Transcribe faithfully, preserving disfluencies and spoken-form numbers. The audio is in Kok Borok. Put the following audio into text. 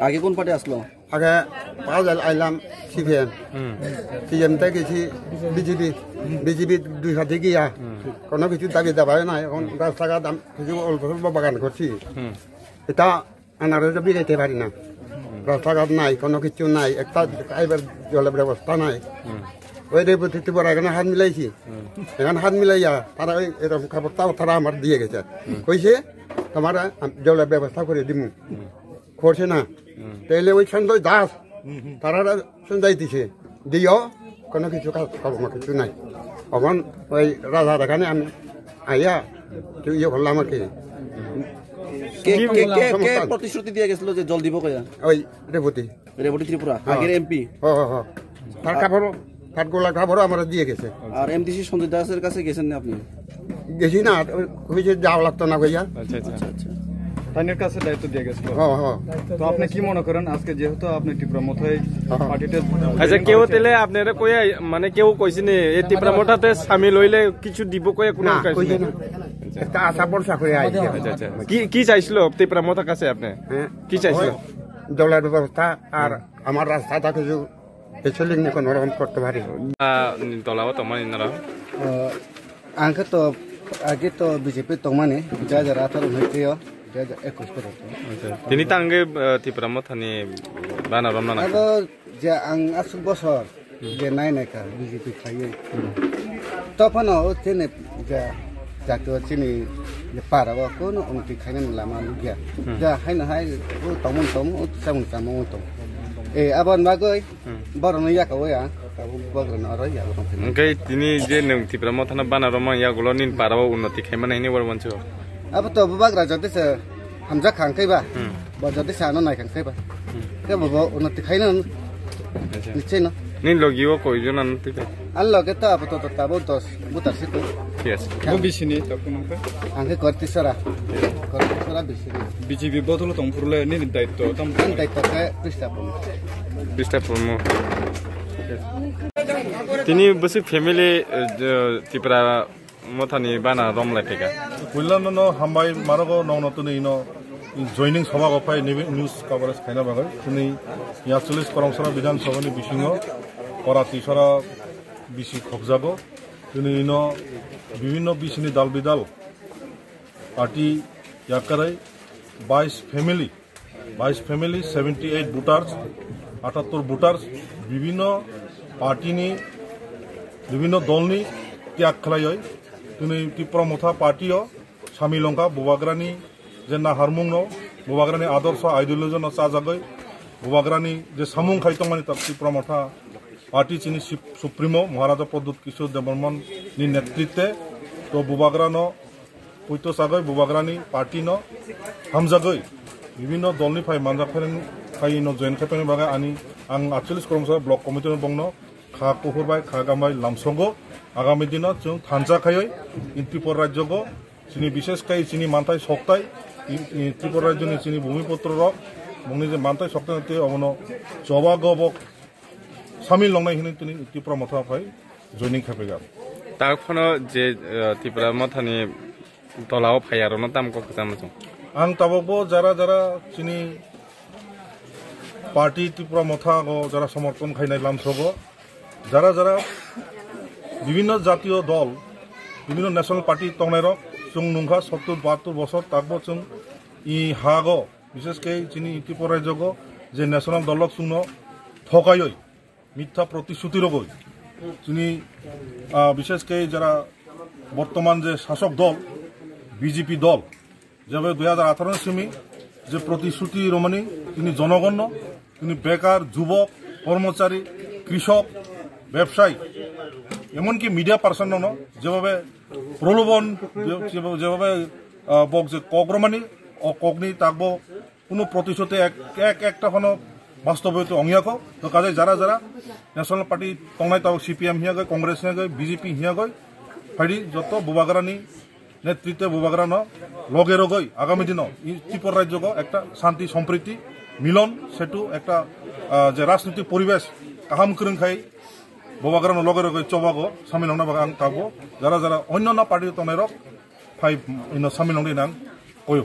আগে কোন পার্টি আসলো? আগে পাঁচ আইলাম সিপিএম। সিপিএম থেকে গেছি বিজেপি। বিজেপি দুই হাতে গিয়া কোনো কিছু দাবি দাবা নাই। এখন রাস্তাঘাট আম-, কিছু অল্প স্বল্প বাগান করছি। এটা আনারস বিকাইতে পারি না। রাস্তাঘাট নাই, কোনো কিছু নাই, একটা খাইবার জলের ব্যবস্থা নাই। ওই রেবতী ত্রিপুরা এখানে হাত মিলাইছি। এখানে হাত মিলাইয়া তারা ওই এরকম খবর তাও তারা আমার দিয়ে গেছে। কইছে, "তোমার আম-, জলের ব্যবস্থা করে দিমু।" করছে না। তাইলে ওই সঞ্জয় দাস, তারা সঞ্জয় দিছে। দিও, কোনো কিছু কাজ কর্ম কিছু নাই। এখন ওই রাজার এখানে আমি আইয়া, তুই ইয়ে করলাম আর কি। কে, কে, কে, কে প্রতিশ্রুতি দিয়ে গেছিল যে জল দিব কইয়া? ওই রেবতী। রেবতী ত্রিপুরা, আগের এমপি। হ, হ, হ। তার কাপড়, তার গোলা কাপড় আমরা দিয়ে গেছে। আর এমডিসি সঞ্জয় দাসের কাছে গেছেন না আপনি? গেছি না, ওই কইছে যাওয়া লাগতো না কইয়া। আচ্ছা, আচ্ছা। তাদের কাছে দায়িত্ব দিয়ে গেছিল। হ, হ। তো আপনি কি মনে করেন আজকে যেহেতু আপনি টিপ্রা মথায় হ্যাঁ। পার্টিতে আচ্ছা, কেউ তাহলে আপনারা কইয়া, মানে, কেউ কইছেনি এই টিপ্রা মথাতে সামিল হইলে কিছু দিব কইয়া কোনো না, কইছে না। একটা আশা ভরসা করে আইছে। আচ্ছা, আচ্ছা। কি, কি চাইছিল টিপ্রা মথার কাছে আপনি? হ্যাঁ। কি চাইছিল? ওই জলের ব্যবস্থা আর আমার রাস্তাটা কিছু এসে লিখনি কোনো রকম করতে পারি। Ah, ni tola o tongmani norok? Ah, ang khe to, age to B J P tongmani, dui hajar atharo hwnwi twiyo, dui hajar ekush pore. Tini tangwi, ah, Tipra Mothani bana romna nangkha. Abo je ang aswk bosor je nai naikha B J P khaiwi. Tophano o chini je jatio chini je para o kono unnoti khainani lama nukya. Ja haino hai o tongmung tongmung o chamung chamung o tong. Eh, aboni bagwi borokno yaka o ya, tabuk bubagrano aro ya o tong. Hwnkhe tini je nwng Tipra Mothano bana romani yagulo nini para o unnoti khaimani hwnwi oro wansi o. Abo to bubagra jotisa hamjak kha hwnkhe ba. Bo jotisa ano nai kha hwnkhe ba. Khe bo bo unnoti khaino. Nicheno. Nini logi o koi jona no twi kha? Ani loge to abo to to tabo dos butar si ko. Yes. Bo bisini to kuno khe? Ang khe Kortisora. Kortisora bisini. B J P bodolo tong phuru le nini daitto tam? Ani daitto khe Krista Purmo. Krista Purmo. Tini bwswk family, eh, Tipra Mothani bana romlai phaikha. Puilano no hambai marogo nongno tini ino joining sobago phai news coverage khaina bagwi. Tini yatcholish Koromsora Bidhan Sabhani bisingo Kora Tisora bisi khobjago. Tini ino bibhinno bisini dal bidal party yakarwi bais family, bais family, seventy eight voters, atattor voters, bibhinno party ni, bibhinno dol ni tyag khlaiwi tini Tipra Motha party o samil wngkha. Bubagrani je naharmung no, Bubagrani adorsho ideology no chajagwi, Bubagrani je samung khai tongmani ta Tipra Motha party chini sip-, supremo Maharaja Pradyut Kishore Debbarman ni netritwe to Bubagrano poito sagwi Bubagrani party no hamjagwi bibhinno dolni phai manjak phairang phaino join khaiphaini bagwi ani ang aatcholish Koromsora block committee no bongno kha kuphur bai kha gam bai lamsongo. Agami dino chwng thansa khaiwi in Tripura rajyogo chini bishesh khai chini manthai soktai in, in Tripura rajyoni chini bhumiputro rok bongni je manthai soktai tei obono choba gobok samil longnai hinwi tini Tipra Motha phai joining khaiphaikha. Tak phano je, eh, Tipra Mothani tolao phaiya rokno tamo kok kwchangma chwng. Ang tabukbo jara jara chini party Tipra Motha go jara somorthon khainai lamsogo, jara jara bibhinno jatiyo dol, bibhinno national party tongnairok chwng nungkha sottur bahattur bosor takbo chwng i hago. Bishesh khe chini Tripura rajyogo je national dolrok chwngno thokaiwi, mitha protishruti rogwi, chini, ah, bishesh khe jara bortoman je sasok dol, B J P dol, jebe dui hajar atharo ni simi je protishruti romani, tini jonogonno, tini bekar, jubok, kormochari, krishok, bebsai, emonki media person no, jebhabe prolobon, je-, jebhabe, ah, bok je kok romani, o kokni takbo Kuno protishuti ek, ek, ekta phano bastoboyito ongya kho. To kajai jara jara National Party tongnai tao C P M hiyagoi, Congress hiyagoi, B J P hiyagoi, Phaidi joto Bubagrani netritwe Bubagrano loge rogoi agami dino i Tripura rajyogo ekta shanti, sompriti, milon setu ekta, ah, je rajnitik poribesh kaham kwrwng khai Bubagrano loge rogoi chobago samil wngna bagwi ang tabuk jara jara onnanno party tongnairok phai ino samil wngdi nang koyo.